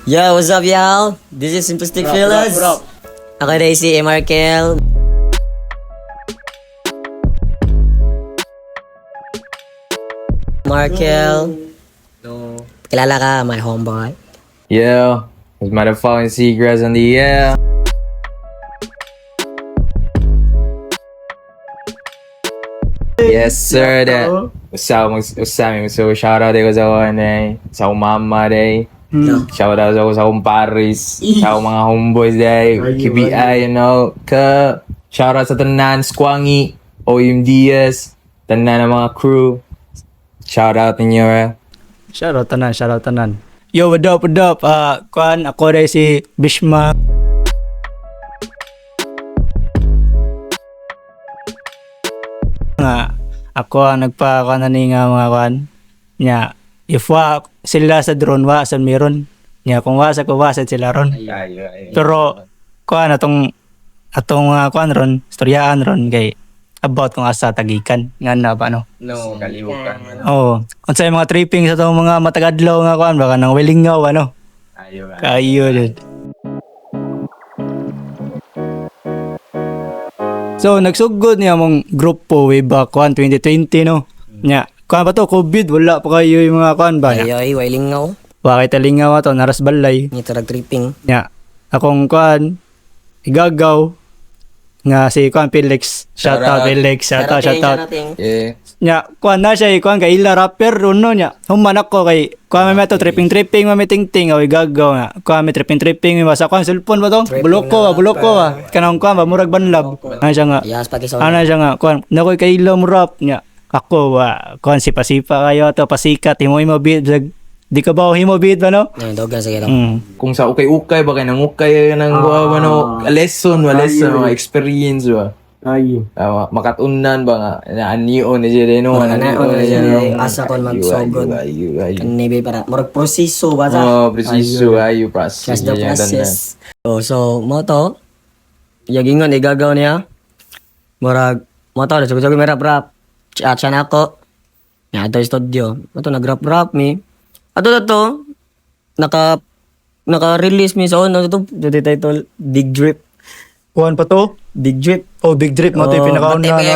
Yo, what's up, y'all? This is Simplistic Fellas. What up? Ako na si MRKL. Markel. No. Kilala ka, my homeboy. Yeah, it's motherfucking Seagrass on the air. Yes, sir. That. What's up, what's up, so shout out ko sa ako eh, sa akong mama day. Shout out sa akong Paris, sa akong mga homeboys day, KBI, Ka, shout out sa tanan, Squangi, OMDS, tanan ng mga crew. Shout out ninyo eh. Shoutout tanan, shoutout tanan. Yo, what up, what up? Ah, kuan, ako rin si Bishma. Nga, ako ang nagpa kuan na ni nga mga kuan. Nya, if wa sila sa drone wa sa meron. Nya, kung wa sa ko wa sa sila ron. Pero kuan atong atong kuan ron, istoryaan ron kay about kung asa tagikan nga na ba no. No, kalibukan. Oo. Unsay mga tripping sa tong mga matagadlaw nga kuan baka nang wilingaw ano. Ayo. Kayo jud. So nagsugod niya mong grupo way back kuan 2020 no. Nya, kuan pa to COVID wala pa kayo yung mga kuan ba. Ay, Nya, ay, wailingaw. wa kay talingaw ato naras balay. Ngito tripping. Nya, akong kuan igagaw nga si kuan Felix. Shout Shout out out. Felix, shout out, shout out. Yeah. Nya, kuan na siya, eh, kuan kay ila rapper uno nya. Human ako kay kuan may to tripping tripping mami ting ting aw gagaw nga. Kuan may tripping tripping may basa kuan cellphone ba to? Tripping Buloko na ba, buloko ba. Kanang kuan ba murag banlab. Ano siya nga? Yes, pagi sa Ano siya nga kuan nakoy kay ila mo rap nya. Ako wa kuan si pasipa kayo to pasikat himo imo beat di ka ba himo beat ba no? Ay, dogan sige lang. Kung sa ukay-ukay ba kay nangukay nang kuha ba no lesson ba lesson mga experience ba. Ayo. Tama, makatunan ba nga na anion na siya din no, Mura na, anion na na siya siya, no. asa kon Ayo, magsugod. ayo, ayo, ayo. Kani ba para murag proseso ba sa? Oh, preciso ayo process. Trust the Yan, tanan. process. Oh, so mo to yagingon igagaw niya. Murag mo to sugod may rap rap. Chat siya na ako. Nya ato studio. Mo to nag rap rap mi. Ato na to naka naka-release mi sa ono to to title Big Drip. Kuan pa to? Big Drip. Oh, big drip mo to yung pinakauna. Bati no? kayo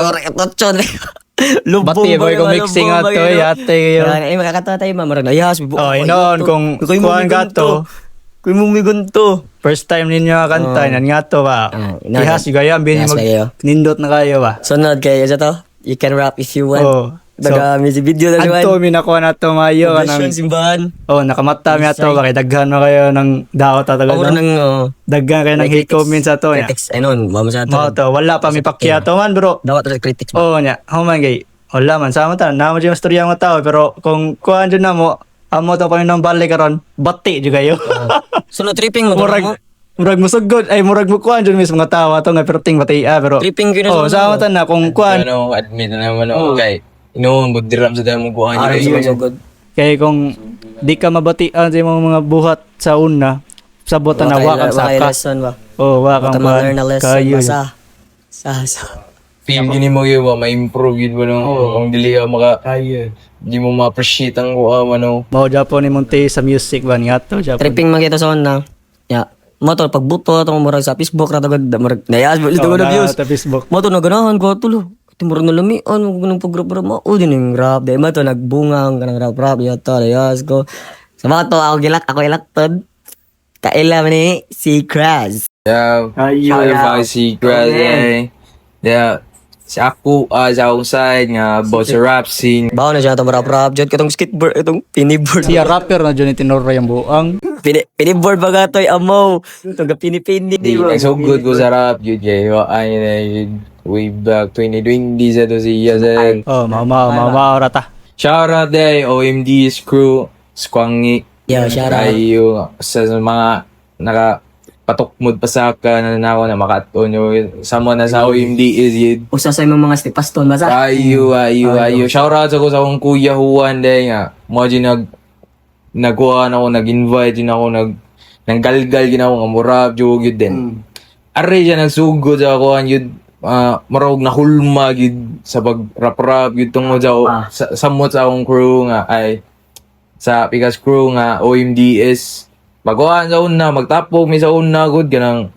Lubong Bati, boy, kung mixing ato, eh, ate kayo. Ay, makakatawa tayo, ma'am. Marag, ayas, Oh, inoon, kung kuan ka to. Kuy mo migunto. First time ninyo nga kanta, nan nga to ba? Ah, inoon. Ihas, yung gaya, bin Ihas mag kayo. nindot na kayo ba? Sunod kay isa to. You can rap if you want. Oh. So, Daga music video na Adto mi nakuha na to mayo Kanang kanang simbahan. oh nakamata mi ato ba kay daghan mo kayo ng daot ta Ako taga nang oh, daghan kayo ng hate comments ato nya. Critics ay noon, mamo sa Mao ato. to wala pa mi pakya to man bro. Dawat ra critics. Oh nya, human kay wala man sama ta na mo jud istorya mga tao pero kung kuan jud na mo amo to pa balik karon bati jud kayo. Sunod tripping mo. Murag murag musugod ay murag mo kuan jud mismo mga tao ato nga pero ting bati ah pero Tripping gyud na Oh, sa sama ta na kung kuan Ano, admit na naman ako kay inoon budiram sa damo kuha Aron niyo. sa sugod. Kaya kung di ka mabatian sa imong mga buhat sa una, sabot na wa kang Wa kay saka. lesson ba. Oh, wa kang Wa kuan. learn na lesson Kayo. ba sa sa sa. Feel gini mo yun ba ma-improve yun ba no? Kung dili ka maka Kayo. di mo ma-appreciate ang kuha ba no? Mao Japon ni Monte sa music ba nga to Japon. Tripping man kita sa una. Ya. Mo to pagbuto to murag sa Facebook ra to gud murag nayas mo Oh, to na- views. sa Facebook. Mo to naganahan ko tulo. Timur na lamian mo ganung pag-rap rap mo. Oh, din yung rap. Di mo to nagbunga ang kanang rap rap yato ayos ko. Sa mga to ako gilak ako ilaktod. Kaila man ni si Kraz. Yeah. Ayo. Motherfucking secret, eh. Yeah. Sa ako, sa akong side nga, about sa rap scene. Bawo na siya itong rap rap. Diyan katong skateboard itong piniboard. Siya rapper na dyan ni Tinora yung buang. Piniboard ba ka to'y amo? Itong pinipini. Di, nagsugod ko sa rap, yun kay, ay, na, yun, way back 2020 sa to siya sa. Oh, mao mao mao mao rata. Shout out day, OMD's crew, Squangi. Yo, shout out. Kayo, sa mga naka patukmod pa sa ka na na ako na makaton yo sama na sa OMD is yun. Usa sa imong mga stepaston ba sa? Ayo, ayo, ayo. Shout out sa ko sa akong kuya Juan day nga. Mo di nag nagkuha na ako, nag-invite din ako, nag nanggalgal gin ako nga murab jud gyud din. Are siya nagsugod sa ako yun marog na hulma gyud sa pag rap rap gyud tungod sa, sa samot sa akong crew nga ay sa Pikas crew nga OMDS. Magkuhan sa una, magtapog mi sa una gud kanang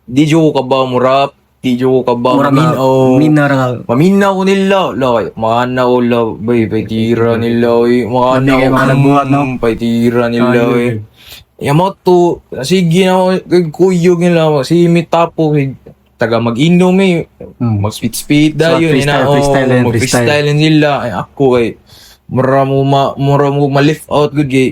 di jud ko kabaw mo rap, di jud ko kabaw Mura maminaw. Mina ra. Maminaw ko nila, la kay maana ko la, bay paytira nila oy, maana Lami kayo ko mga nagbuhat, no? Paytira nila Ay, oy. Yamato, sige na ako, kuyog nila, si mitapog, taga mag-inom eh, mag-speed-speed So, dayon, freestyle, ina, oh, freestyle yan, mag-freestyle yan sila. Ay, ako kay, mura mo ma-lift out good kay,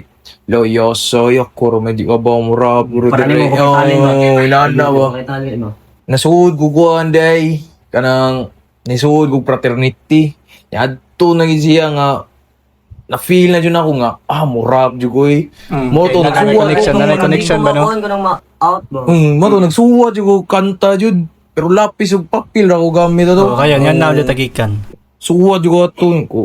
lo, yoso, yako, ro, medyo ka ba, mura, mura, Para nimo dire, kukitalin ba? oh, inana ba. Kukitalin ba? Nasuod ko kuan day, kanang, nisuod ko fraternity. Adto na gid siya nga, na-feel na jud ako nga, ah, murap jud ko eh. Mo to, Kay nanay nagsuwat connection, ko. nanay connection ba no? Kuan ko nang ma-out ba? Mo to, nagsuwat jud ko kanta jud. Pero lapis ug papel ra ko gamit ato. Oh, kayo yan na ulit tagikan. Suwat jud ko ato ko.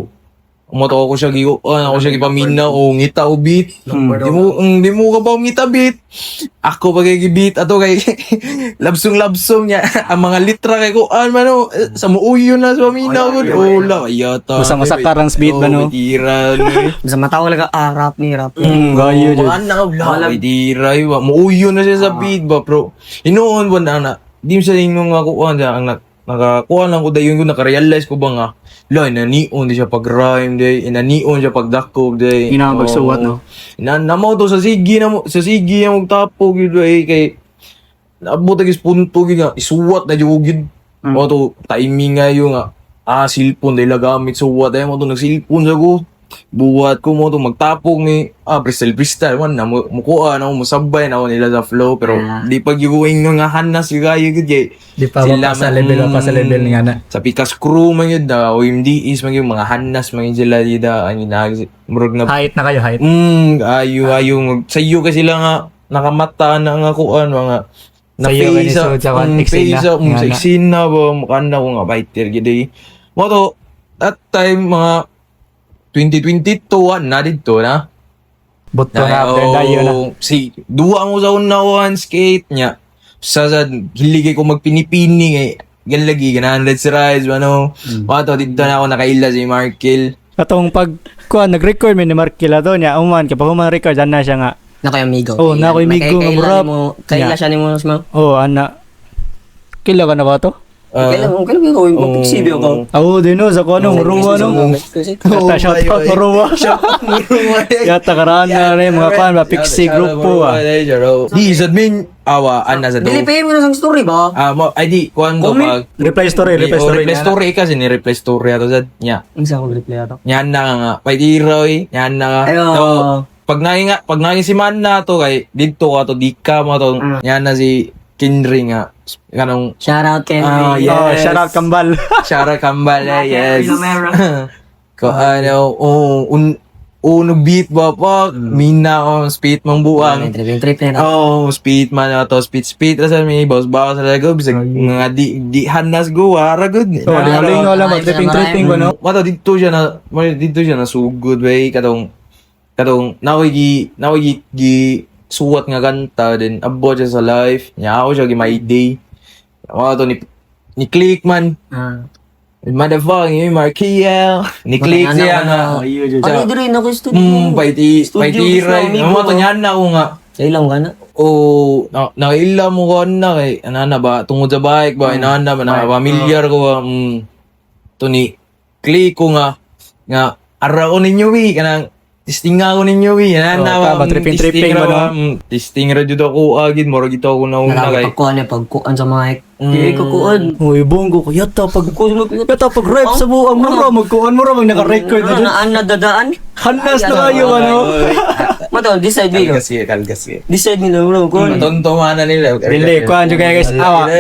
Mo to ako siya gi ako siya gipaminaw o ngita o beat. Di mo ka ba ngita beat? Ako pa kay gi-beat ato kay labsong labsong niya ang mga litra kay kuan man oh, eh, sa muuyo na sa paminaw gud. Oh, la yata. Usang-usa karang beat ba, no? Tira. Sa mata ko lang ah, rap ni rap. Gayo jud. Wala wala. Tira ba. Muuyo na siya sa beat ba, bro. Hinuon ba na na di mo sa inyo nga kuan siya ang nakakuha lang ko dayon ko nakarealize ko ba nga la inanion di siya pag rhyme day inanion siya pag dakop day. Ina ang pagsuwat, no? Na namo to sa sige na mo sa sige na magtapog yun eh kay naabot ang punto gyud nga isuwat na jud gyud mo to timing nga yung nga ah cellphone dahil gamit suwat ay mo to nag-cellphone sa ko buhat ko mo to magtapog ni ah freestyle freestyle man na mo mukuha na mo musabay na ako nila sa flow pero di pag yung nga hanas yung kayo gyud kay Di pa pa sa level, pa sa level nga na. sa Pikas crew man yun na OMDs man yun mga hanas man yun sila dida ang ginag murag na Height na kayo, height. Ayo ayo sa iyo kasi sila nga nakamata na nga kuan mga na Sa iyo face kani sud sa kuan, sa eksena. face sa Nga sa na. eksena ba mukha na ko nga fighter gid eh. Mo to that time mga 2022 na didto na. Buto na after dayo na. oh, si duwa mo sa una one skate niya. Sa hiligay ko magpinipini kay gan lagi ganahan let's rise ano. Mo to didto na ako nakaila si Markel. Katong pag kuan nag-record mi ni Markila to niya uman kay pag human record ana siya nga. Na kay amigo. Oh, na ko'y amigo nga murap. Kaila siya nimo mas ma. Oh, ana. Kila ka na ba to? Kaila mo kaila ko magpigsibi ako. Oh, dino sa kuan no, Muruwa no. Yata shout out Muruwa. Yata karaan na rin mga kuan ba Pixie grupo ah. Di sad min awa ana sa do. Dili pa mo na sang story ba? Ah mo ay di kuan to Comment. pag Reply story, reply Oh, story. reply story kasi ni reply story ato sad nya. Unsa ako reply ato? Nya na nga paitira oy, nya na nga. Ayo. So, pag nangin si man na to kay didto ka to di ka mo to nya na si Kindri nga kanong Shout out kay Ah, Oh, yes. shout out Kambal. Shara Kambal eh, yes. Ko ano, oh, un uno beat ba pa, mina ko speed mang buang. Trip trip na. Oh, speed man ato, speed speed ra sa mi boss ba sa lago bisag nga di di hanas go ara good. Oh, lingaw lang ba tripping tripping ba no? Mato dito siya na sugod wey katong katong naoy gi suwat nga kanta then abot siya sa life. Nya ako siya gi my day. Mato ni click man. Ah. Motherfucking yung Markiel. Ni click siya nga. Ano diri na ko studio. Paiti Studio paiti gusto ray. amigo. Mato niya na ako nga. Kaila mo kana? O na naila mo ko na kay anana ba tungod sa bike ba inana ba na pamilyar ko ba to ni click ko nga nga ara ko ninyo wi kanang testing nga ko ninyo wi anana Oh, ba tama, tripping, testing tripping ra ba, ba, testing ra jud ako agid mura gid ako nauna Nalagot kay pagkuan eh pagkuan sa mic. Dili ko kuan. Uy, bongo ko yata pag rap sa buang mo ra magkuan mo ra mag naka-record na Na na dadaan. Hanas na kayo ano. Mato decide mi. kalgas kalgas Decide mi lang bro kuan. Tonto man na nila. Dili kuan jud kayo guys. Awa.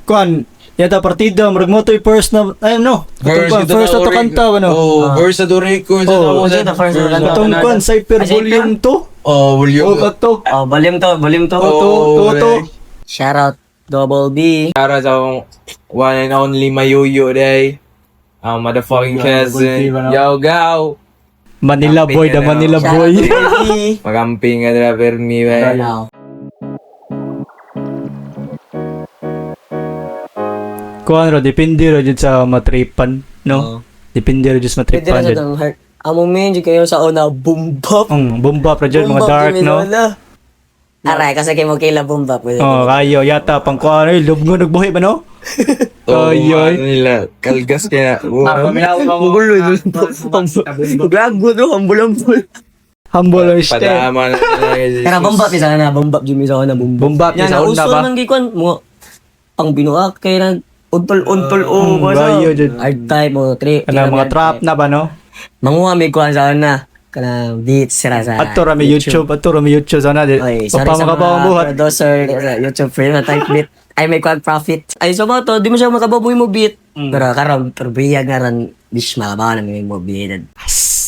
Kuan yata partida murag mo to'y first na ay no. Katong kuan, first na to kanta ba no. Oh, first na to record sa Oh, ako ito, first na to kanta. Katong kuan Cypher Volume 2. Oh, volume. Oh, kato. Oh, balim to, balim to. Oh, to, to, to. Shout out Double B. Para sa akong one and only Mayuyo day. Ang motherfucking cousin. Yo, go! Manila boy, the Manila Shout out boy. Double B. Magamping ka nila, permi, man. Now. Kuan ro depende ro jud sa matripan, no? Oo. Depende ro jud sa Pwede matripan na sa jud. dang heart. Amo men, jud kayo sa una, boom bap. Ang bomba pra jud Boom mga bap dark jud no. wala. Aray, kasi kay mo kila bomba pwede. Oh, kayo yata pang kuan ay lubngo nagbuhi ba no? Oh, Ay, ay. ano nila, kalgas kaya. Mugulo Gago to, hambol-hambol. Humble ang step. Padama na nila guys. Pero bomba pisa na, bomba jud sa na bomba. Bomba Yan, sa una uso ba? man gikuan mo ang binuak kay nag untol-untol o Bayo jud. Hard type mo, three. Kana mga trap na ba no? Manguha may kuan sa una. Kana beats sira sa Ato ra may YouTube, ato ra may YouTube sana di. Oy, sorry sa Papa mga ang buhat. producer sa YouTube frame na type beat. Ay, may kuan profit. Ay, so mo to, di mo siya makababoy mo beat. Pero karon, pero biyag nga ron, bish, makabaw na may mo beat.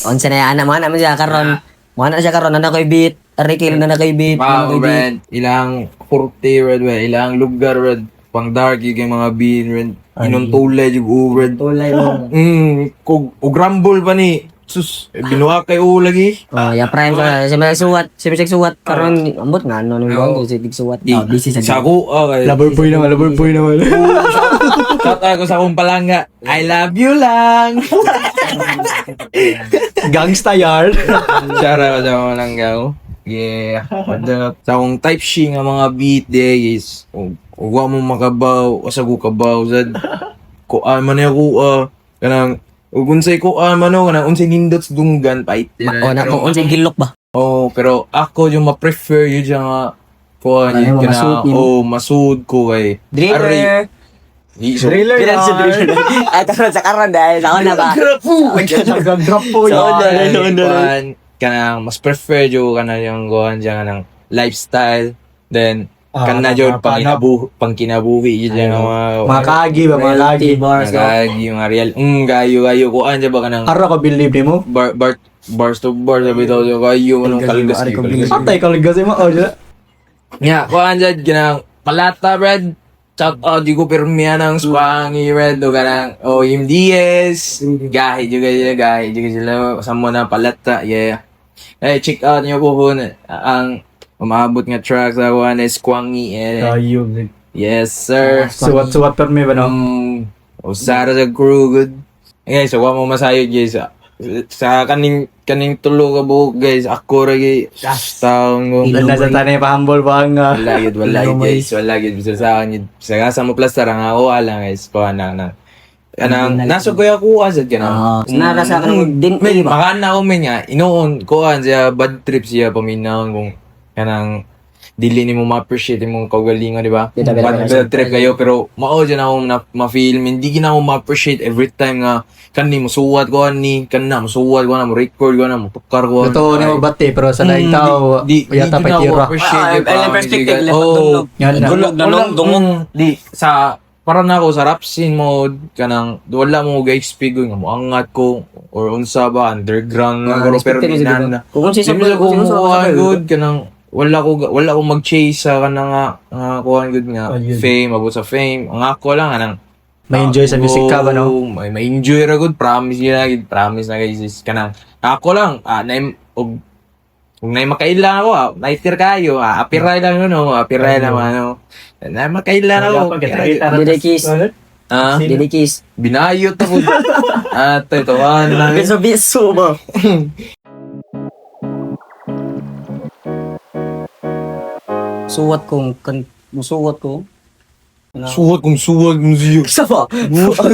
Onse na yan, mga naman siya karon. Mga na siya karon, na ko'y beat. Arikil na na ko'y beat. Na Wow, ko'y beat. red. Ilang kurte, red, red. Ilang lugar, red. Pang dark, yung mga bean, red. Inuntulay, yung u, red. Tulay mo. Kog, og rumble pa ni. Sus, eh, binuha kay u lagi. Oh, ya prime ko. Si may suwat, si may suwat karon ambot nga ano nung buwan ko si tig suwat. Oh, busy sa Sa ako, okay. Lover boy naman, lover boy naman. Shout out ko sa akong palangga. I love you lang. Gangsta yard. Shout out sa akong palangga ko. Yeah. What up? Sa akong type she nga mga beat day is og og wa mo makabaw, asa ko kabaw sad. Kuan man ako ah. Kanang ug unsay kuan man o kanang unsay nindot sa dunggan pait. Oh, na kung unsay gilok ba? Oh, pero ako yung ma-prefer yun siya nga kuan Ay, yun mga kana masuod yun. oh masuod ko kay Driller. Aray, so, Thriller Pilan si driller. Ay, karon sa karon dahil sa una ba? Drop po So, yun. na, na, na. Kuan, kanang mas prefer jo kana yung kuan siya kanang lifestyle then Ah, kana mga jud panap. pangkinabuhi jud siya nga mga Mga kaagi ba, mga kaagi. Bars, no? Nagagi yung mga real gayo gayo kuan siya ba kanang Ara ko believe nimo. bar bar bars to bar sabi daw siya kayo anong kalgas Ari ko kalgas. Atay kalgas mo. Oh, dyan. Nga kuan jud kanang palata bread. Shout out di ko pirmiya ng swangy red o kanang o MDS gahi juga sila gahi juga sila sa mo na palata, yeah. Eh, check out niyo po po ang umaabot nga track sa kuan is Kwangi eh. Kayo. Yes sir. Suwat-suwat permi ba no? Usara sa crew good. Eh, guys, so wa mo masayod guys. Sa kaning kaning tulo ka buok guys, ako ra gyud taon ko. Wala sa tanay pa humble ba ang Wala yun, wala yun guys, wala yun. Bisa sa akin yun. Sa kasa mo plaster ang ako alang guys, kuha na na. Kanang, nasa kuya kuha sa Ah, kanang. nara sa kanang din Men, ba? makaan na ako men nga, inoon, kuhaan siya, bad trip siya, paminahon kung kanang dili nimo ma-appreciate imong kaugalingon, di ba? Bita, bita, Bad, bita. bad trip kayo, pero mao dyan ako na, ma-feel, hindi gina ako ma-appreciate every time nga, kani mo suwat ko ani, kana mo suwat ko na, mo record ko na, mo tukar ko. Totoo ni mo bati pero sa laing tao Di, di, yata di pa na ako tira. appreciate Ah, yung ay, pangit, perspective, di lepat ka- dungog. Yan na. Dungog na long, dungog. Di, sa, para na ako sa rap scene mode, kanang, wala mo ga expect ko, nga moangat ko, or unsa ba, underground na, Ah, pero, pero respective di siya, na di ba? na. Kung unsa Di sa mo sa kung kung sa kuhaan good, kanang, wala ko mag-chase sa kanang nga, nga kuhaan good nga, Ayun. fame, abot sa fame. Ang ako lang, kanang, May enjoy sa music ka ba no? Oo, may enjoy ra good, promise yun na, gid, promise na guys, is kanang, ako lang, ah, na, og, kung na makaila ako, ah, naitir kayo, ah, apiray lang yun, oh, apiray lang, ano, na makaila ako, Didikis. ah, Didikis. binayot ako, ah, ito, ito, ah, Biso biso ba? Suwat kong kan musuwat ko. Suwat kung suwag mo siyo. Sa ba?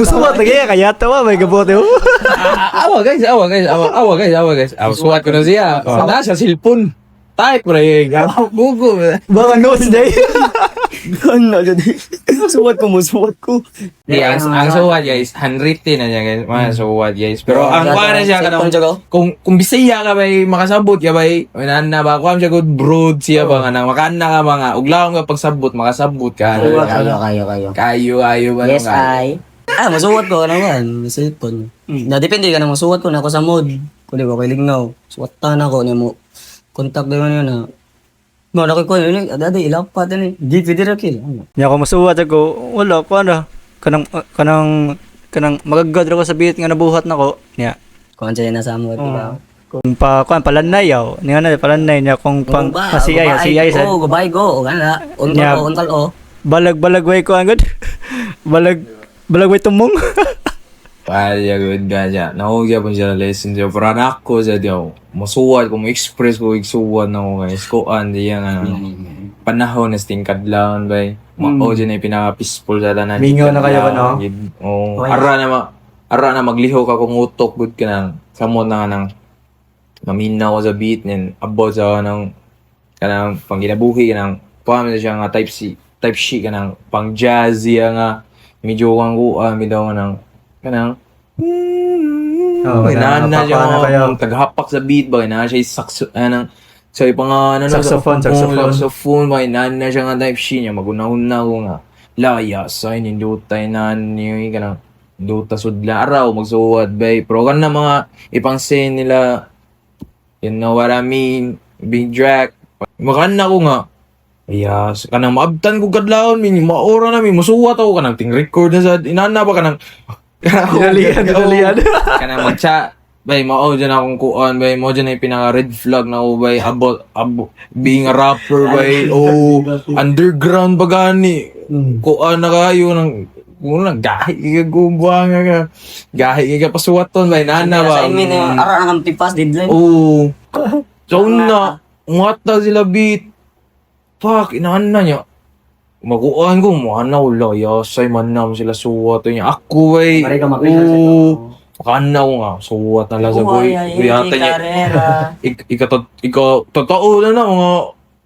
Suwat lagi kaya tawa may gabote oh. Awa guys, awa guys, awa, awa guys, awa guys. Awa, suwat ko na siya. Na siya cellphone. Type ra yun. Google. Baka notes day. Ano jud? Suwat ko musuwat ko. Di, ang suwat guys, handwritten na niya guys. Mga suwat guys. Pero ang kuha na siya kanang, kung Bisaya ka bay makasabot ka bay, na ba kuha siya good broad siya ba kanang makaan na ka mga uglaon ka pagsabot makasabot ka. Kayo kayo kayo. Kayo ayo ba Yes, nung kayo? I. Ah, masuwat ko kanang kan, cellphone. Na depende ka na masuwat ko na ako sa mood. Kung di ba kay lingnaw, suwatan ako nimo. Contact dayon yun na. Mo na ko yun, ada ilapat ani. Di pwede ra kil. Ano? Nya ako masuwat ako wala ko ano kanang kanang kanang magagad ra ko sa beat nga nabuhat nako. Nya Kung ano na sa mood, di ba? kung pa kuan palanay yaw. Nya na palanay nya kung pang Ba, masiyay babae, siyay sa Oh, goodbye go. Gana. Untal Nya. o, untal o. balag balag way ko angod. Balag balag way tumong. Kaya good ka siya. Nahuwag po siya lesson siya. Pero anak ko siya diyo. Masuwat ko, mo-express ko, igsuwat na ko guys. Kuan, di yan ano. Panahon na tingkadlawon bay. Mao dyan ay pinaka-peaceful sa tanan. Mingaw na kayo ba, no? Oo. Ara na maglihok akong utok gud ka nang samot na nga nang maminaw ko sa beat nin abot sa nang kanang pangginabuhi kanang kuha na siya nga type C type C kanang pang jazz iya nga medyo kang kuha bitaw nga nang kanang Oo, oh, na na siya napakuha na kayo. nga taghapak sa beat ba na siya sakso anang sa ipang ano Saxophone, saxophone. Oh, saxophone ba na na siya nga type C niya magunahon-na ko nga laya sa nindutay na niyo kanang duta sudla araw magsuwat bay pero kan na mga ipang scene nila, you know what I mean, Big Drac makan ko nga. Yes, kanang maabtan ko kadlawon min maora na mi musuwat ako kanang ting record na sa inana ba kanang Dinalian, dinalian. Kanang magcha bay mao dyan akong kuan bay mao dyan ay pinaka red flag na ko bay about being a rapper bay, oh, underground ba gani kuan na kayo nang una gahi ka gubuang nga gahi ka pasuwaton bay nana ba. Sa inyo, ara na kang pipas deadline. Oo. So na, ngata sila beat. Fuck, inaan na niya. Makuhaan ko, mana wala. Yasay man na sila suwat niya. Ako ay. Pare ka mapila sa Oo. Makana ko nga, suwat na lang sa boy. Buhay, Kuyata niya. karera. Ika, totoo na na, mga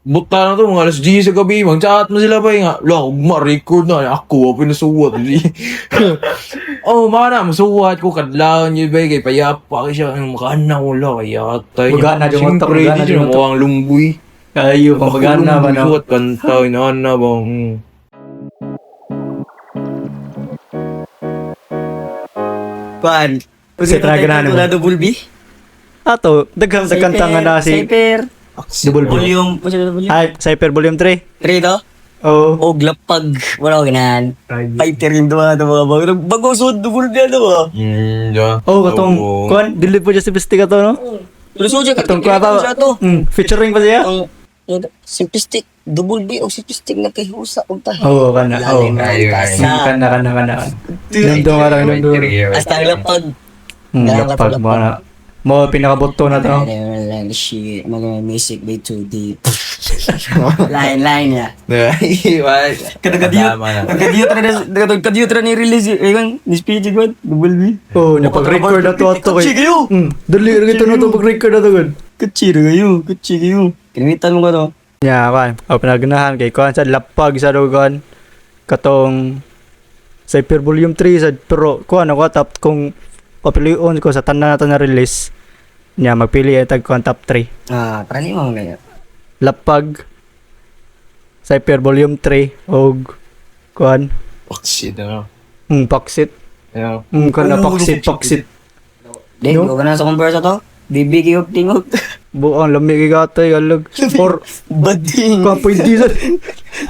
buta na to, mga alas 10 sa gabi, mag-chat mo sila ba, nga, la, ugma, record na, ako, ako pinasuwat. Oh, mana, masuwat ko, kadlaon yun ba, kay payapa, kay siya, ang makana ko, la, kaya tayo. Bugana yung utak, Siyempre, bugana di siya yung utak. mukhang lumboy. Kayo, kung pagana ba, no? Suwat, kanta, inana ba. Pan. Sa tragana mo. Wala double B? Ato, daghang sa kanta nga na si Cypher. Double B. Volume. Ano siya volume? Ay, Cypher Volume 3. 3 to? Oo. O glapag. Wala ko ganahan. Fighter yung duha ito mga bago. Bago sud double B ano ba? Yeah. Oh, katong Oo. kuan, dili po siya si Pistika to, no? Lusod siya. Katong kuan pa. Siya to. Featuring pa siya? Ang simplistic. Double B o simplistic na kay Husa. Og tayo. Oo, kana. Oo. Lalim na Ayun, tasa. Kana, kana, kana. Nandun nga lang, nandun. Hasta ang lapag. Lapag mo na. Mo pinakabuto na to. Shit, mga music way too deep. Line, line ya. Tama na. Kadiyot ra ni release ingon ni speech gud double B. Oh, napag-record na to ato Kutsi kay. kayo. Dali ra gito na to pag-record na to gud. Kutsi ra kayo, kutsi kayo. Kinamitan mo ka to. Nya kan. Oh, pinaganahan kay kuan sa lapag sa dugan katong Cypher Volume 3 sa pero kuan ako top kung papilion ko sa tanan nato na release. Nya magpili ay tag kuan top 3. Ah, prali mo ngayon. Lapag, Cypher Volume 3 og kuan Oh, shit, ano? Paksit. Yeah. Kana paksit paksit. Di, No? no? ka na sa conversa to. Bibi kayo tingog. Buang lami kay gatay alag. Or Bading. kuan pwede sa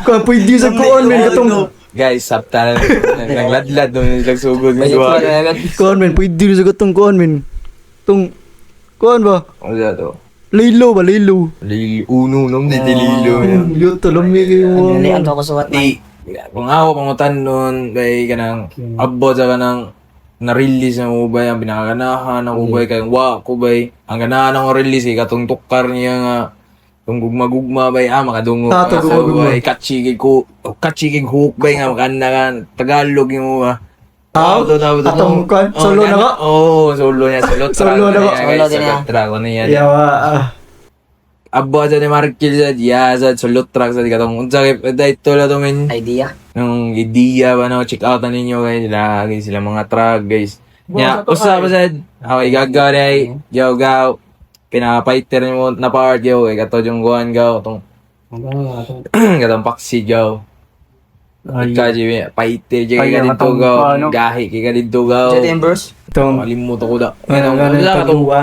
kuan pwede sa kuan men katong Guys, sapta na. Nagladlad nung nagsugod ng duwa. kuan men pwede sa katong kuan men. Tung kuan ba? Ano sa to? Laylo ba laylo? Lil uno nung di lilo. Yuto lami kayo. Dali ang to ko suwat man. Di, kung ako pangutan nun, kay kanang abot sa kanang na-release na ubay ang pinakaganahan ang ubay kay wa ko bay ang ganahan ang release kay katong tukar niya nga tong gugma-gugma bay ah makadungog Ah, tong ka sa gugma-gugma. ubay catchy kay ko catchy kay hook bay nga makana ka Tagalog yung mga. Ah, to, to, to, to. atong kuan, Oh, solo na ka? Oh, solo niya, solo track Solo na ka. niya, guys, Solo din solo niya. track ano yan. Yawa ah. Abot sa ni Markil sa yeah, sa solo track sa katong unsa kay ito la to men Idea. nung idea ba no, check out na ninyo guys, lagi sila mga track guys. Nya, usa pa sad ako igagaw day, yo gaw. Pinaka-fighter nimo na part yo kay kato yung kuan gaw tong katong paksi gaw. Ika ji fighter ji Ay, ka dito katong gaw, ano. gahi kay ka dito gaw. Sa verse. Itong Kalimot ako da. ano Katong gani wala katong pagwa.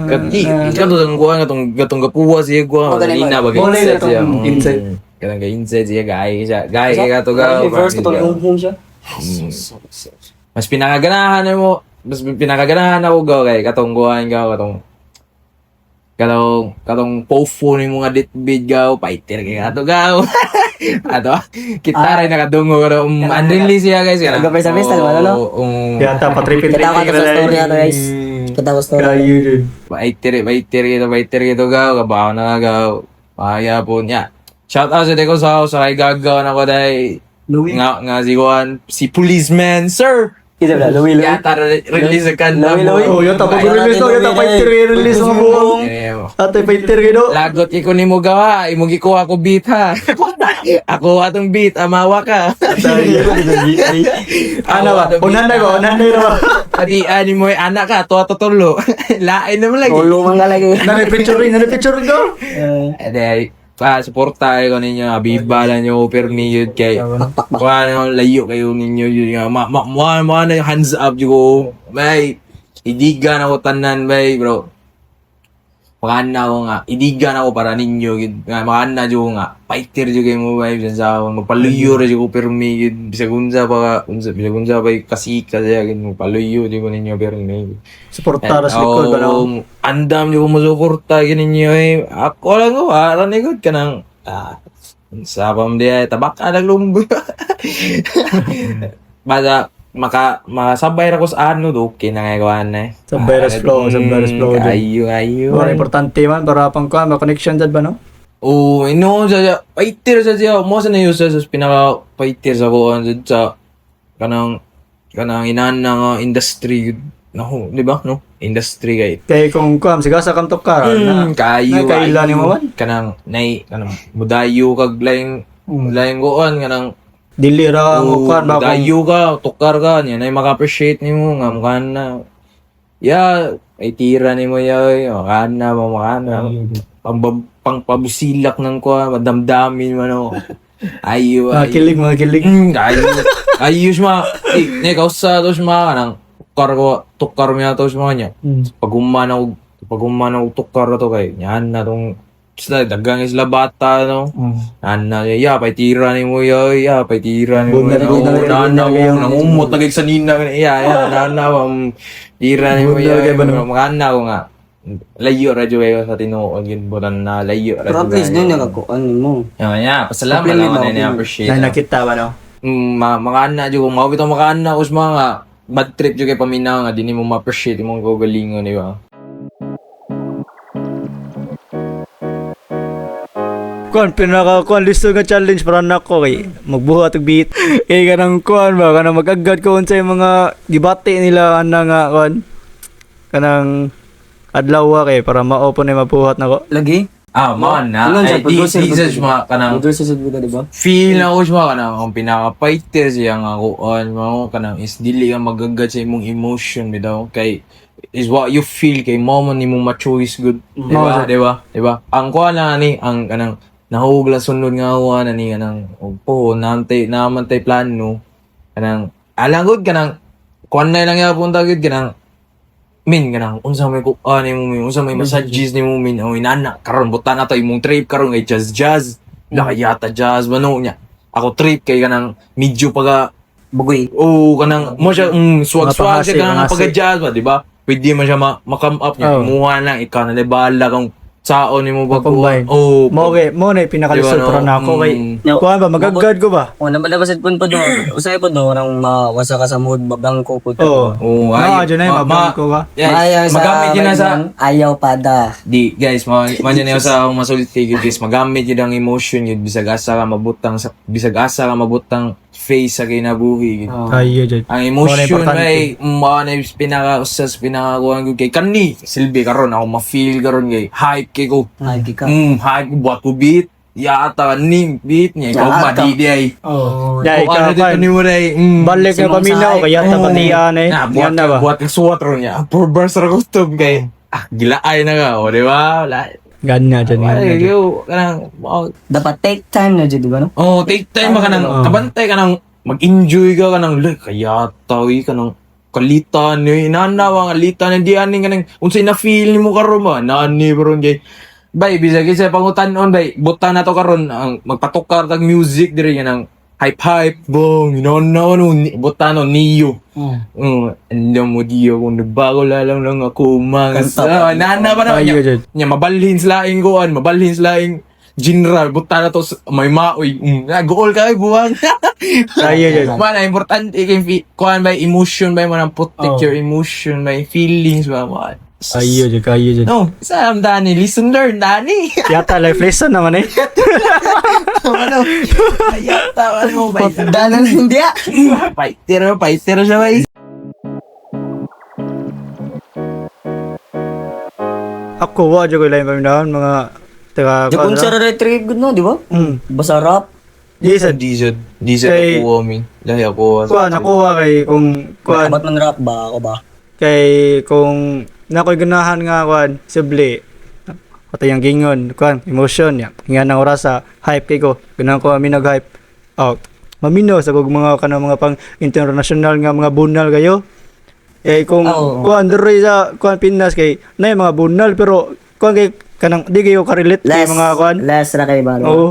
Kati, kato tong kuan katong katong gapuwa siya kuan. Magaling Lina ba Boleh insight siya. katong insight. Katong ga insight siya gahi siya. Gahi kay kato gaw. Verse ko to home siya. Mas pinakaganahan mo, mas pinakaganahan ako gaw kay katong kuan gaw katong katong katong pofo ni mga ditbid gaw fighter kay kato gaw. Ato, kita rin nakadungo pero unreleased siya guys. Nagapay sa pista, wala, no? Oo. Yata patripit Kita ko sa story ato guys. Kita ko story. Kayo din. Fighter, fighter kita, fighter kita gaw, kabaw na gaw. Kaya po niya. Shout out sa ko sa kay gagaw na ko dai. Louis. Nga nga si Juan, si policeman, sir. Kita ba Louis Louis. Yata release ang kanta Louis, mo. Louis. Oh, yata pag release to, yata pa release mga buong. Eh, Ate fighter kayo. Lagot ko ni mo gawa, imo gikuha ko beat ha. Ako atong beat, amawa ka. Ano ba? Unan na ba? Unan na ba? Adi ani mo anak ka, tuwa tutulo. Lain naman lagi. Tulo man ka lagi. Nanay picture rin, nanay picture rin ko. Ade, pa suporta ko ninyo, abiba lang nyo permi yun kay kuha na layo kayo ninyo yun nga ma ma ma, ma na yung hands up yun ko. May idiga na ko tanan bay bro. Makana ko nga, idiga na ko para ninyo gid. Nga makana jud ko nga, fighter jud kayo mo bay bisan sa ako magpaluyo ra jud ko permi gid bisag unsa pa ka, unsa bisag unsa pa kasika siya gid magpaluyo jud ko ninyo permi. Suporta ra sa likod ba no? Oo, andam jud ko mosuporta gid ninyo eh. Ako lang ko, aron ni gud kanang sa pam di ay tabak ka lumbo. Basta maka makasabay ra ko sa ano do okay na nga gawan na eh. Sabay ra sa flow, sabay ra sa flow dyan. Ayo ayo. Para importante man para pang kuan, ma-connection dyan ba no? Oo, ino sa siya, fighter sa siya. Mo sa na sa pinaka fighter sa kuan sa kanang kanang inana nga industry naho, di ba no? Industry kay Kay kung kuan siga sa kamtok ka na. Kayo na kaila ni mo man. Kanang nay kanang mudayo kag laing laing kuan kanang Dili ra mo kuan ba kung mudayo ka, tukar ka niya nay maka-appreciate nimo nga mukha na. Ya, ay tira nimo ya, oy, mukha na, mukha na. Pangpabusilak ng kuan, madamdamin man ako. Ayo, mga ayo. kilig, mga kilig. Ayo. Ayos ma. Eh, ne kausa tos ma kanang tukar ko, tukar mi ato sa mga niya. Pag human ako tukar na to kay yan na tong sila dagang sila bata no. Yan na ya pay tira ni mo ya ya pay tira ni mo. Bundar, bundar, Na na bundar kayo. nangumot na kay sa nina ya ya na na tira ni mo Bundar ya. kay ba, no? Mga ko nga. Layo ra jud kayo sa tinuod gid butan na layo ra Pero at jud least kayo. doon nakakuan mo. Ya, ya, pasalamat Compliment lang ba, na appreciate. Na nakita ba no? Makaana jud kung mao bitaw makaana us mga bad trip jud kay paminaw nga dinhi mo ma-appreciate imong kaugalingon, di ba? Kuan pinaka kuan listo nga challenge para nako kay magbuhat og beat. Kay kanang kuan ba kanang mag-agad ko unsay mga gibati nila ana nga kuan kanang adlaw kay para mao po na mabuhat nako. Lagi? Ah, mao na. Ingon siya, Ay, di producer, di sa producer. mga kanang Producer sa buga, di ba? feel na ko siya kanang ang pinaka-fighter siya nga kuan mao kanang is dili ka magagad sa imong emotion bitaw kay is what you feel kay mo man imong ma-choice good, di ba, di ba, di ba? Ang kuan lang ani ang kanang nahug lang sunod nga kuan ani kanang opo nantay naman tay plano kanang alang gud kanang kuan na lang yapon ta gud kanang min kanang unsa may kuan nimo min unsa may massages nimo min o inana karon buta na to imong trip karon kay jazz jazz la yata jazz mano niya ako trip kay kanang medyo paga Bugoy. oh kanang mo siya swag Mga swag pangasi, siya kanang pangasi. paga jazz ba di ba pwede man siya ma-come up niya Oh. imuha lang ikaw na bahala kung saon nimo pag Ma-combine. oh Mo kay mo na pinakalisod Di ba, no? para nako kay No. kuan ba mag-agad ko ba? Oh, nabasit po po do. Usay po do nang mawasa ka sa mood, mabangko po. Oo. oh Na, dyan ay mabangko ka. Yeah, magamit yun na sa Ayaw pada. Di, guys, man yun sa akong masulti yun, guys, magamit yun ang emotion yun, bisag asa ka mabutang, bisag asa ka mabutang face sa kinabuhi. Yun. Ayo jud. Ang Mao na emotion importante. ay, mao na yung pinaka, usas pinaka, kuhan ko kay kani, silbi karon ako ma-feel karon kay, hype kay ko. Ay, ka. Hype ko, buhat ko beat, yata ni beat niya, ikaw Yata. ma, di di ay. Oh. Dai Kung ka ano dito pa. ni mo day, Balik na Simong paminaw sa kaya Oh. tabatian eh. Na, buhat Yan na ba? Buhat ka suwat ron niya. Four bars ra gutom kay, gilaay na ka, o, di ba? Wala. Ganyan dyan, ganyan Ay, dyan. yo, kanang, wow. Dapat take time na dyan, di ba no? Oh, take time ka nang, Oo. kabantay ka nang, mag-enjoy ka ka nang, like, kaya tawi ka nang, kalitan ni inana wa kalitan ni di ani ka nang unsay na feel nimo karon ba nani karon kay bay bisag isa pangutan-on bay buta na to karon ang magpatukar tag music diri nga nang hype hype bong inana no buta no niyo. Alam mo di ako nagbago lalang lang ako mga sa nana ba na Ayo niya, dyan. niya mabalhin sa laing kuan mabalhin sa laing general buta na to may maoy gool ka ay buwang. Ayo dyan. Man, ang importante kay kuan by emotion by mo nang protect Oh. your emotion by feelings ba mo. Ayo dyan, ayo dyan. No, sa Dani, listen learn Dani. Yata life lesson naman eh. Ano? Ayata, ano ba? Danan hindi ah. Fighter, fighter siya ba? Ako wa jud ko lain paminawon mga taga Di kung sa trip good no, di ba? Basta rap. Di sa Diesel. Diesel Kay- ako, min. Dahil ako. kuan nakuha kay kung kuan Abat man rap ba ako ba? kay kung nakoy ganahan nga kuan sibli atay ang gingon kuan emotion ya nga nang oras sa hype kay ko ganahan ko ami nag hype oh mamino sa kog mga kanang mga pang international nga mga bunal kayo eh kung Oo. kuan diri sa kuan Pinas kay nay mga bunal pero kuan kay kanang di kayo ka-relate kay Less, mga kuan. less ra kay ba? no? Oo.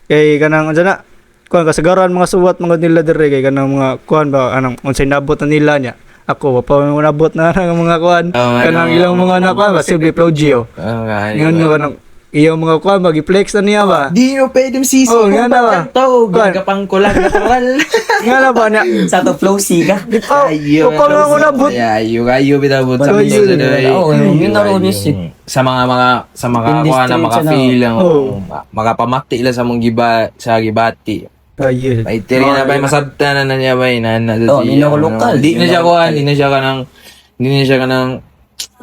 Kay kanang unsa na? Kuan kasagaran mga suwat mga nila dire kay kanang mga kuan ba anong unsay nabot na nila niya. Ako wa pa mo nabot na ang mga kuan. Oo, Kanang ano. ilang mga na kuan ba simple flow geo. Ah, Ngayon nga kanang iyang mga kuan magi-flex na niya ba. Di nyo pwede sisi Oo, nga na ba? to. Kuan. Gagapang ko lang natural. Nga na ba niya? Sa to flow C ka. Di pa wa pa mo nabot. Ayo, ayo bitaw sa Ayo, Oo, yun na ro music. Sa mga sa mga Industry kuan na sa na. maka-feel lang, Oo. makapamati lang sa mong giba sa gibati. Ayun. Ay, tiri na ba masabta na na niya ba na na Oh, hindi na ako lokal. Di na siya kuan, di na siya kanang di na siya kanang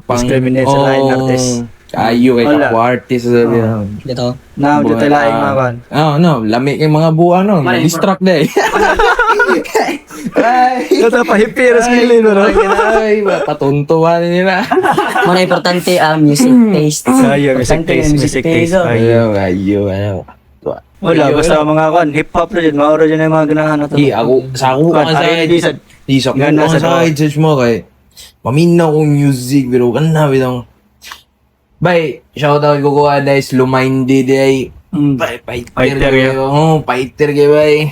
Discriminate sa laing artist. Ayo kay Wala. kapwa artist sabi. Dito. Na mo tayo laing mga kuan. Oh, no, lami kay mga buwan no. Distract na eh. Ay. Tata pa hippie ra skilin bro. Ay, patuntuhan nila. Mga importante ang music taste. Ayo, music Importante taste, ang music taste. oh. Ayo. Ayo, ayo, ano. Wala basta mga kuan hip hop ra jud mao ra jud ang mga ganahan nato. Di ako sa ako Kuan, ang sa R&B sad. Di sa ako Gana ang sa sa doon. judge mo kay maminaw kong music pero kana bitong. Bay, shout out ko ko guys, Lumindi day. Bay, fighter Fighter, kayo. Oh, fighter kayo bay.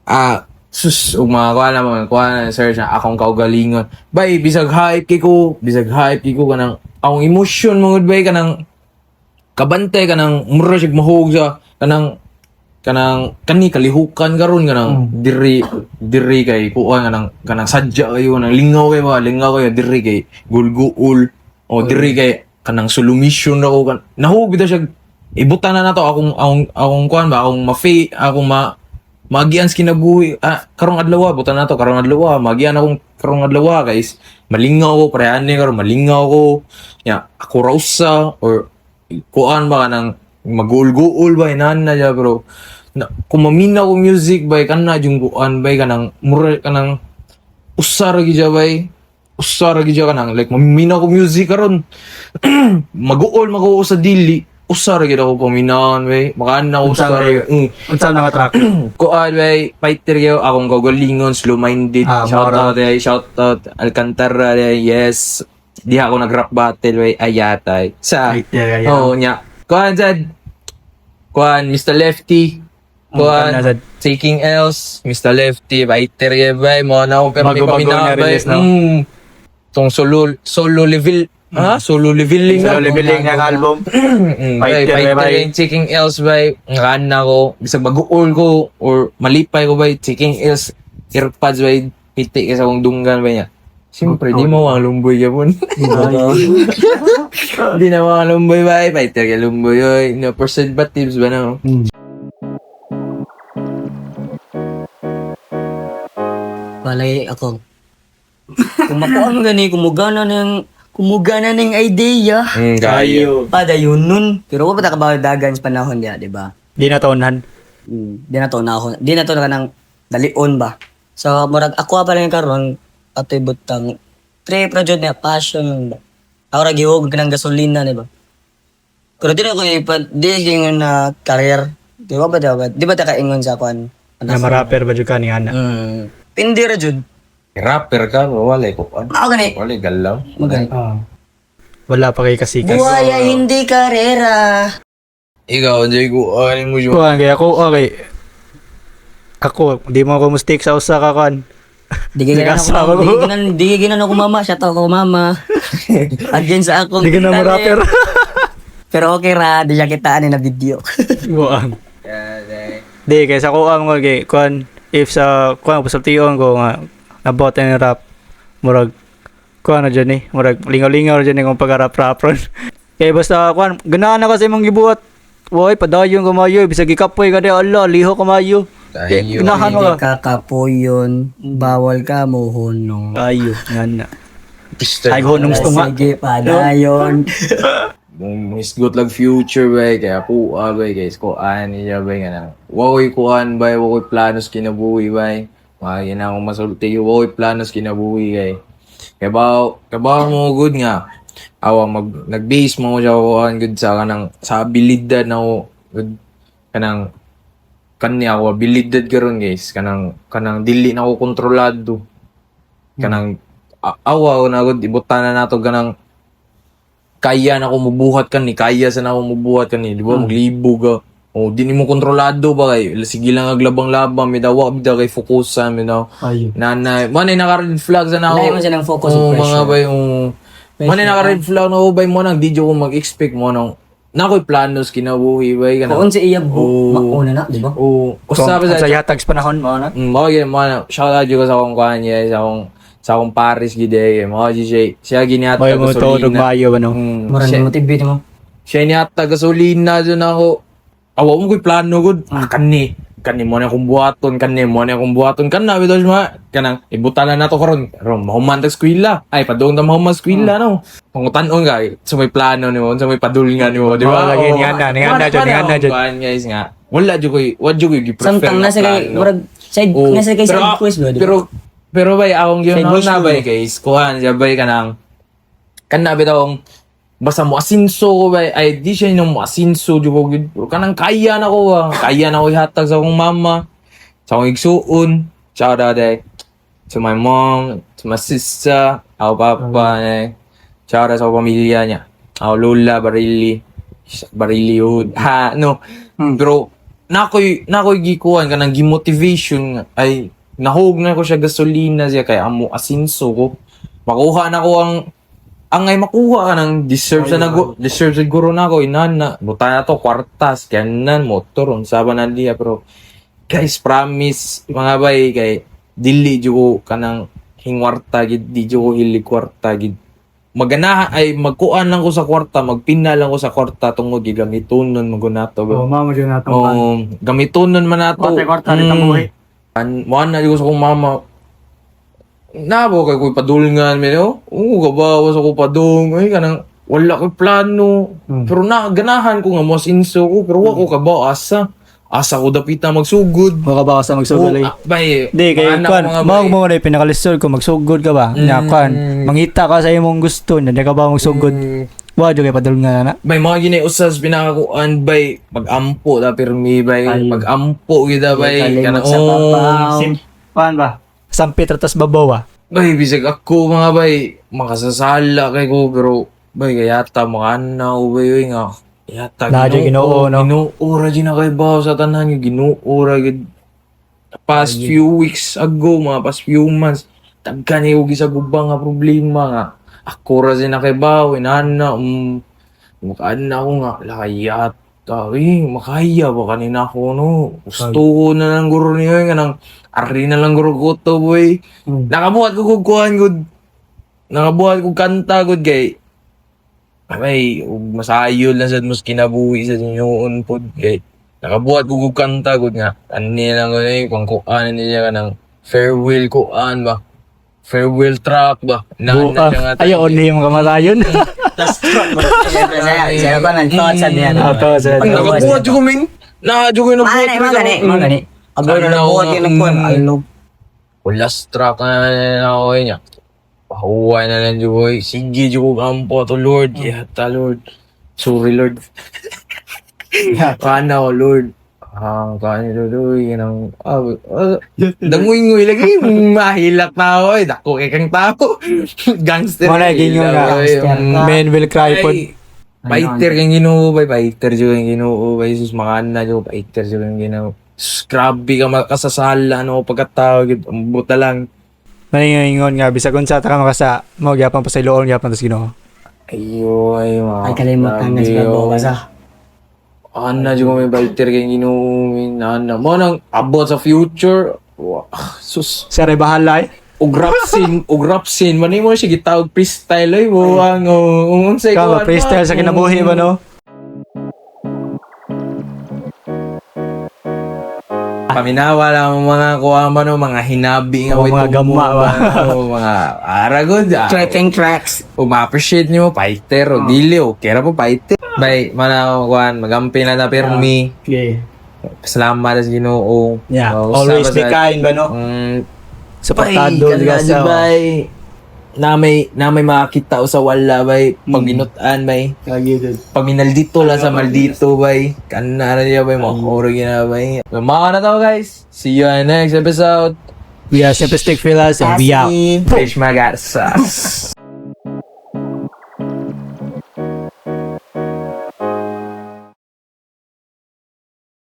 Ah, sus, ug mga kuha na mga kuha na search na akong kaugalingon. Bay, bisag hype kay ko, bisag hype kay ko kanang akong emotion mga bay kanang kabante kanang mura siya mahug sa kanang kanang kani kalihukan karon kanang diri diri kay kuan kanang kanang sadya kayo kanang lingaw kayo ba lingaw kayo diri kay gulguul o diri kay kanang solumission na ko kan nahug bitaw siya ibutan na nato akong akong akong kuan ba akong mafi akong ma magian sa kinabuhi ah karong adlaw butan nato karong adlaw magian akong karong adlaw guys malingaw ko parehan ni karon malingaw ko ya ako ra usa or kuan ba kanang maguul-guul ba inahan na siya bro na, kung maminaw ko music ba kana yung kuan ba kanang mura kanang usa ra gyud siya bay usa ra gyud siya kanang like maminaw ko music karon maguol maguol sa dili usa ra gyud ako paminawon bay makaan na Unsa usa ra ra gyud. Unsa na nga track? Kuan bay fighter kayo akong kaugalingon slow minded Ah, shout mora. out ay shout out Alcantara ay yes di ako nag rap battle bay ayatay sa Fighter kayo. Oo nya kuan sad kuan Mr. Lefty kuan Ang kana sad. Taking Else Mr. Lefty fighter kayo bay mo na ako pero may Bago-bago paminaw na bay release, no? Tong solo solo level ah solo leveling Solo leveling nga album. Bay, Fighter, fighter bay. yung taking L's bay. Ngakaan na ako. Bisag mag-uol ko or malipay ko bay. Taking L's, earpods bay. Piti ka sa akong dunggan bay niya. Siyempre, di mo ang lumboy ka po. Di na mo ang lumboy bay. Fighter ka lumboy oy. No percent ba tips ba no? Balay ako. Kung makuha mo gani, kumugana ng kumugana ng idea. Kayo. Padayon nun. Pero wa pa ta kabaw dagan sa panahon niya, di ba? Di na taonhan. Di na to na ako. Di na to na kanang dalion ba. So murag ako pa lang karon atoy butang trip ra jud niya passion ba. Ako ra gihug kanang gasolina di ba? Pero di na ko ipa di ingon na career. Di ba ba di ba? Di ba ta kaingon sa kuan? Na ma-rapper ba jud ka ni ana? Pindi ra jud. Rapper ka, wala ko. Ako gani. Wala galaw. Magani. Wala pa kay kasikas. Buhay ay hindi karera. Ikaw, hindi ko. Ano mo yun? Kuan kay ako okay. Ako, di mo ako mistake sa usa ka kuan. Di ginan Nag-asawa ako. ko. Di ginan ako mama, shout out ko mama. Again sa akong Di ka na mo-rapper. Pero okay ra, di siya kitaan na video. Kuan. Di kay sa kuan mo kay kuan if sa kuan pasultion ko nga nabot ni rap murag kuan na dyan eh murag lingaw-lingaw na dyan eh kung pag-rap rap ron. Kay basta kuan ganahan ako sa imong gibuhat. Woy, padayon kamayo, bisag gikapoy ka di ala, liho kamayo. Ayo. Ganahan mo Hindi ka. ka kapoyon, bawal ka mohunong. Ayo, nga na. Pista. Ay, hunong stunga. Sige, padayon. Hisgot lang future bay kaya kuha bay guys kuan niya bay nga nang wakoy kuan bay, wakoy planos kinabuhi bay, mga na akong masulti, wakoy planos kinabuhi kay kabaw kabaw mo good nga awa mag nag-base mo siya kuan good sa kanang sa abilidad na ko good kanang kani ako abilidad karon guys, kanang kanang dili na ko kontrolado kanang awa na gud ibutan na nato kanang kaya na ako mubuhat kani, kaya sa na ako mubuhat kani, di ba? Maglibog ka. O di nimo kontrolado ba kay sige lang aglabang-labang mi daw, wa bitaw kay fokusan mi daw. Ayo. Nanay, mo na naka red flag sa na ako. Lahi man siya ng focus Oo, og mga pressure. bay, oo. Mo na naka red flag na ako bay mo nang di jud ko mag-expect mo nang na ako'y planos kinabuhi bay Kung kana. unsa iya bu, Oo. mauna na, di ba? Oo, Kung usa pa sa sa yatag sa panahon mo na. Mao gyud mo na shout out jud ko sa akong kuan niya, sa akong Paris gid eh. Mao gyud siya, siya ginihatag May mo to gasolina. mayo ano. Mura Siya, ni motivate mo. siya nihatag gasolina dyan ako. Awa mo ko'y plano gud. Ah, kani. Kani mo na akong buhaton, kani mo na akong buhaton. Kana bitaw siya ma. Kanang ibutan na nato karon. Karon mahuman tag eskwela. Ay padung ta mahuman eskwela no. Pangutan-on ka sa may plano nimo, sa may padulngan nimo, di ba? Oo, lagi, Oo. ningana, ningana Wala- dyan, wala ningana akong dyan. kuan, guys nga. Wala jud ko'y, wa jud ko'y gi-prefer Samtang nga nasa kay plano. murag side Oo. nasa kay Pero, side quest ba, di ba? Pero pero bay akong Side yun quest na mo. bay guys, kuan siya bay kanang kana bitaw basta mo asinso ko bay ay di siya nung mo asinso jud ko gid. Pero kanang kaya na ko ah. Kaya na ko ihatag sa akong mama, sa akong igsuon. Shout out eh to my mom, to my sister, ako papa, eh. Shout out sa akong pamilya niya. Ako lola, Barili. Barili yun. Ha, no. Pero, nakoy gikuan kanang gimotivation nga, ay nahog na ko siya gasolina siya kay amo asinso ko. Makuha na ko ang ay makuha ka ng deserve sa nago deserve sa guro na ako inana buta na to kwartas kanan motor unsa ba na diya, pero guys promise mga bay kay dili jud ko kanang hingwarta gid, di jud ko hilig kwarta gid. Maganahan ay magkuan lang ko sa kwarta, magpina lang ko sa kwarta tungod gigamitonon man gud nato ba. Oh, mamo jud natong Oh, gamitonon man nato. Kwarta, kwarta, di tabuhi. An mo na jud ko sa akong mama. Nabo kay ko'y padulngan mi no. Oo, gabawas ako padung. Ay kanang wala ko'y plano. Pero na ganahan ko nga mas inso ko pero wa ko kabaw asa. Asa ko dapita magsugod. Mo ka ba sa magsugod Oo, eh? ah, bay. Di kay mga anak kwan, ko nga, mao bay. mo na pinakalisod kung magsugod ka ba. Nya kwan, mangita ka sa imong gusto, nya di ka ba magsugod. Wa jud kay padulngan na na. Bay mga ginay usas pinakakuan bay magampo ta pirmi bay magampo gid bay Kalimot sa oh, papaw. Kwan ba? Sampit ratas babaw ah. Bay, bisag ako mga bay, makasasala kay ko, pero bay, kayata, mga anaw, bay, oy nga, yata, Na, dyan, Ginoo, no? Ginoo, ra dyan na kay baw sa tanan, yung Ginoo, ra gid. Past few weeks ago, mga past few months, tagkan yung sa gubang nga problema nga. Ako ra dyan na kay baw, inana, makaana ko nga, lakayata, eh, makaya ba kanina ako, no? Gusto ko na lang guro niyo, nga nang, ari na lang guro ko to, boy. Nakabuhat ko kog kuan gud. Nakabuhat ko kanta gud kay ay ug masayo lang sad mas kinabuhi sa inyoon pod kay nakabuhat ko kog kanta gud nga ani lang gud eh kung kuan niya kanang farewell kuan ba, farewell track ba na Buka. na siya nga Ay, only yung kamatayon. Siyempre, saya ko nang thoughts sa niya. Ah, thoughts sa niya. Nakabuhat jud ko min na jud ko nabuhat Mga gani, mga gani. Aboy na Ano, nabuhat yung nagkuhan. Alog. Last track na na ako eh, niya. Pahuway na lang jud ko. Sige jud ko ampo to Lord. Yata Lord. Sorry Lord. Kana ko Lord. Ah, kaano Lord, uy, kanang ah, ah, danguy-nguy lagi mahilak na ako eh. Dako kay kang tao. Gangster. Mo na gingon nga. Oy, Men will cry pod. Ay, fighter kang Ginoo bay, fighter jud kang Ginoo bay, sus mga jud, fighter jud kang Ginoo. Sus, grabe ka makasasala no pagkatao gid, ambot na lang. Maningingon nga bisag unsa ta ka makasa mo gyapon pasayloon gyapon tas Ginoo. Ayo, ay mga. Ay, kalimutan nga sa babaw sa. Ana jud ko may fighter kang Ginoo, min ana. Mo nang abot sa future. Wah, sus. Sir ay bahala eh. Og rap scene, og rap scene, man mo siya gitawag freestyle ay buwang o unsay Ka kuan freestyle sa kinabuhi ba no? Paminawa lang ang mga kuha man no, mga hinabi nga O, way mga tumbo, gamma ba? O, mga aragod. Ah. Threatening tracks. O ma-appreciate nyo, fighter, o dili, o kera po fighter. Bay, mana kuan, magampi na na pirmi. Okay. Salamat sa Ginoo. Yeah, O, always sama be kind ba, no? Suportado Bay, ka sa kanina, bay. Na may makakita o sa wala bay, pag ginutan bay. Pag minaldito lang sa maldito bay. Kana na niya bay, mga oro gina bay. So, mga na to guys. See you in the next episode. We are Simplistic Fellas and we out. Fish Magarsas.